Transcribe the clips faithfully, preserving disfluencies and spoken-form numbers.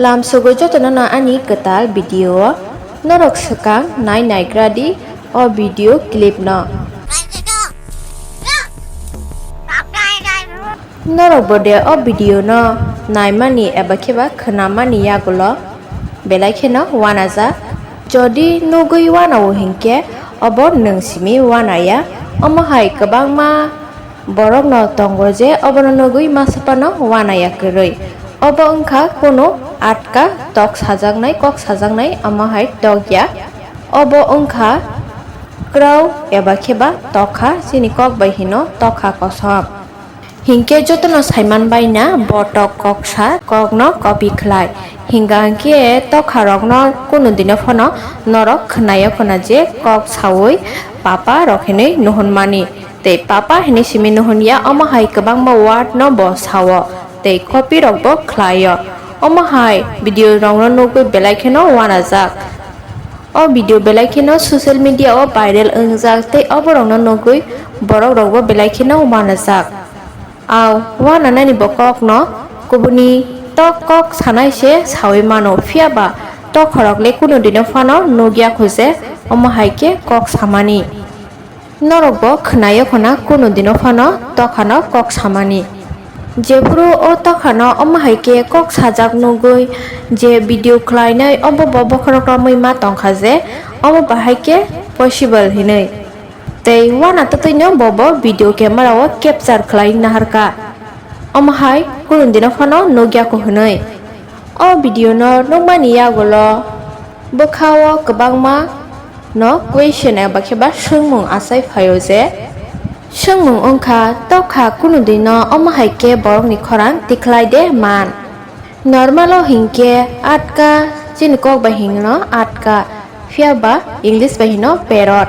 Lamsogwi jotono no ani kwtal video o. Norok swkang nai naigra di o video clip no. Norok bo de o video no naimani eba khe ba khwnamani yagulo belai kheno uanajak. Jodi nugwi uanao hinkhe obo nwng simi uanaya. Omo hai kwbangma borokno tongo je obono nugwi masa phano uanaya kwrwi. Obo wngkha kunu atka tok sajaknai, kok sajaknai, omo hai tokya. Obo wngkha kwrao eba khe ba tokha, chini kok bai hino tokha kosom. Hinkhe jotono saiman baina bo tok koksa kokno copy khlai. Hinga hinkhe tokharokno kunu dino phano norok khwnaya khwna je kok saui papa rok hinwi nuhunmani. Tei papa hinwi simi nuhun ya, omo hai kwbangma word no bo sao tei copy rok bo khlai o. Omo hai video rok no nugwi belai kheno uanajak. O video belai kheno social media o viral wngjak tei oborok no nugwi borok rok bo belai kheno uanajak. Au uananani bo kok no kubuni tok kok sanai se saui mano, phiya ba tokharok le kunu dino phano nugya kho je omo hai khe kok samani. Norok bo khwnaya khwna kunu dino phano tokhano kok samani. Jephuru o tokhano omo hai khe kok sajak nugwi je video khlainai obo bo bokhorok romwi ma tongkha je omo bahai khe possible hinwi. Tei uana twtwino bo bo video camera o capture khlai naharkha. Omo hai kunu dino phano nugya kho hinwi. O video no nukmani yagulo bwkha o kwbangma no question eba khe ba swngmung achai phaio je, swngmung wngkha, tokha kunu dino omo hai khe borokni khorang tikhlai de man? Normal o hinkhe atka, chini kok bai hino atka, phiya ba English bai hino parrot.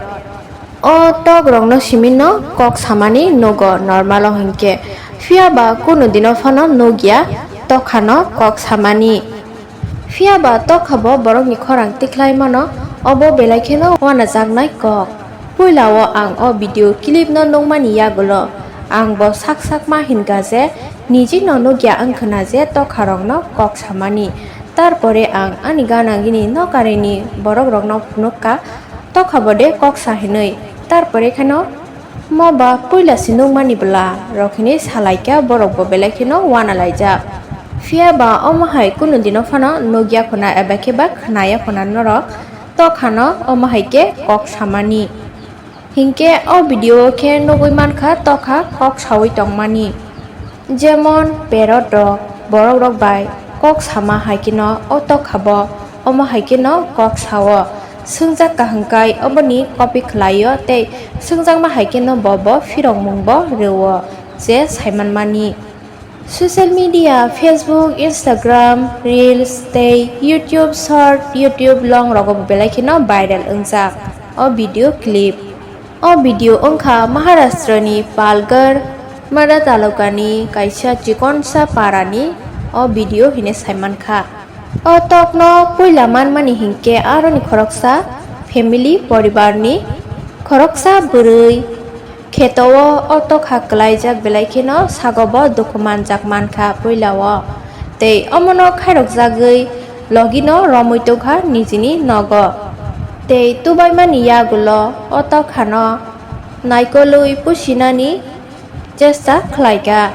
O tok rok no simi no kok samani nugo normal o hinkhe, phiya ba kunu dino phano nugya tokha no kok samani. Phiya ba tokha bo borokni khorang tikhlai mano, obo belai kheno uanajaknai kok. Puila o ang o video clip no nukmani yagulo ang bo sak sak ma hinka je niji no nugya wngkhwna je tokha rok no kok samani. Tarpore ang ani gana gini nokarini borok rok no phunukka. Tokha bo de kok sa hinwi, tarpore kheno mo ba puila si nukmani bwla rok hinwi salaikha, borok bo belai kheno uana laijak. Phiya ba omo hai kunu dino phano nukya khwna eba khe ba khwnaya khwna norok tokhano omo hai khe kok samani. Hinkhe o video o khe nugwi mankha tokha kok saui tongmani. Jemon parrot rok, borok rok bai kok sama hai kheno o tokha bo omo hai kheno kok sao. Swngjak kaham kai oboni copy khlai o tei swngjakma hai kheno bo bo phirokmung bo rw o je saimanmani. Social media, Facebook, Instagram, Reels tei YouTube Short, YouTube Long rogo bo belai kheno viral wngjak o video clip. O video wngkha Maharashtra ni Palghar Mada talukani kaisa chikonsa parani o video hinwi saimankha. O tokno puila manmani hinkhe aroni khoroksa family poribarni khoroksa bwrwi kheto o o tokha kwlaijak belai kheno sago bo dukhu manjak mankha puila o. Tei omono khairokjagwi logino romwi tongkha nijini nogo. Tei tubaimani yagulo o tokhano naikolwi pusinani chesta khlaikha.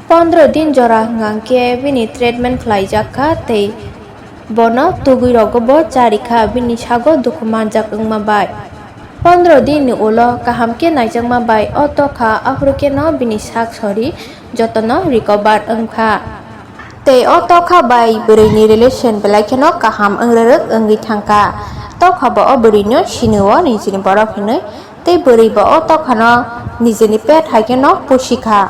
Pondro din jora hwnkhe bini treatment khlaijak kha tei bono tugwi rogo bo charikha bini sago dukhu manjak wngma bai. Pondro din ni ulo kaham khe naijakma bai o tokha aphuru kheno bini sak sori jotono recover wngkha. Tei o tokha bai bwrwi ni relation belai kheno kaham wngrwrwk wngwi thangkha. Tokha bo o bwrwi no sinio nijini borok hinwi tei bwrwi bo o tokhano nijini pet hai kheno pusi kha.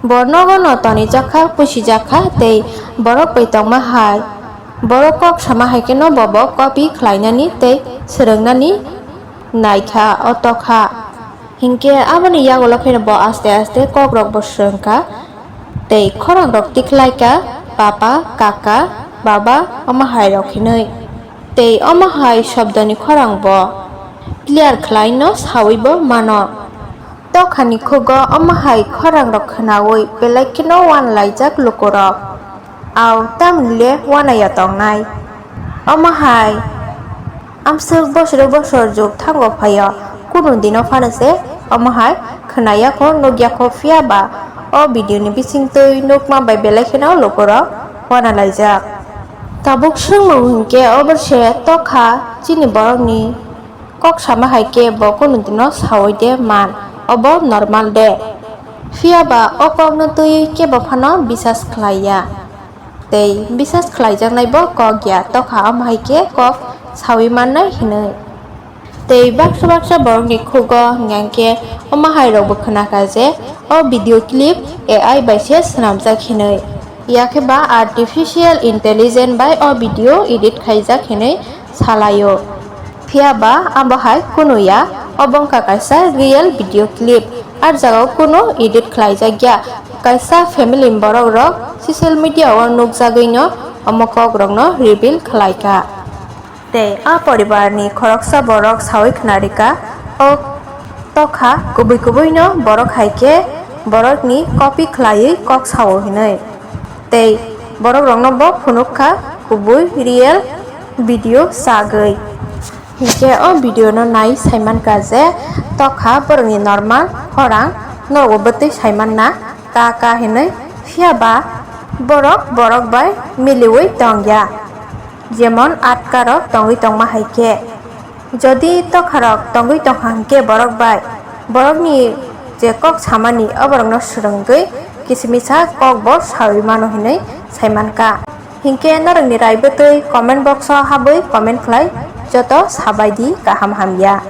Bo nogo no tonijak kha, pusi jak kha tei borok bai tongma hai. Borok kok sama hai kheno bo bo copy khlainani tei swrwngnani naikha o tokha. Hinkhe aboni yagulo pheno bo aste aste kok rok bo swrwngkha tei khorang rok tikhlaikha, papa, kaka, baba, omo hai rok hinwi. Tei omo hai shobdoni khorang bo clear khlaino saui bo mano. Tokhani khugo omo hai khorang rok khwnaui belai kheno uanlaijak lukurok. Au tamni le uanaiya tongnai. Omo hai amswk bosoro bosor jug thango phaio, kunu dino phano se omo hai khwnaya kho nukya kho, phiya ba o video ni bising twi nukma bai belai kheno lukurok uana laijak. Tabuk swngmung hinkhe obo se tokha chini borokni kok sama hai khe bo kunu dino saui de man, obo normal de. Phiya ba o kokno twiwi kebo phano bisas khlai ya. Tei bisas khlaijaknai bo kok ya, tokha omo hai khe kok saui mannai hinwi. Tei baksa baksa borokni khugo hingya khe omo hai rokbo khna kha je o video clip A I bai se swnamjak hinwi, ya khe ba artificial intelligence bai o video edit khaijak hinwi salaio. Phiya ba abo hai kunu ya, obo wngkha kaisa real video clip, ar jagao kunu edit khlaijak ya. Kaisa family ni borok rok social media o nukjagwi no omo kok rok no reveal khlai kha. Tei a poribar ni khoroksa borok saui khna rikha, o tokha kubui kubui no borok hai khe borok ni copy khlaiwi kok sao hinwi. Tei borok rok no bo phunuk kha kubui real video sagwi. Hinkhe o video no nai saimankha je tokha borokni normal khorang norokbo bwtwi saimanna ka ka hinwi, phiya ba borok borok bai miliwi tongya, jemon atkarok tongwi tongma hai khe. Jodi tokharok tongwi tongkha hinkhe borok bai, borokni je kok samani oborokno swrwngwi kisimisa kokbo saui mano hinwi saimankha. Hinkhe norokni rai bwtwi comment box o habwi comment khlai, joto sabaidi kaham hamya.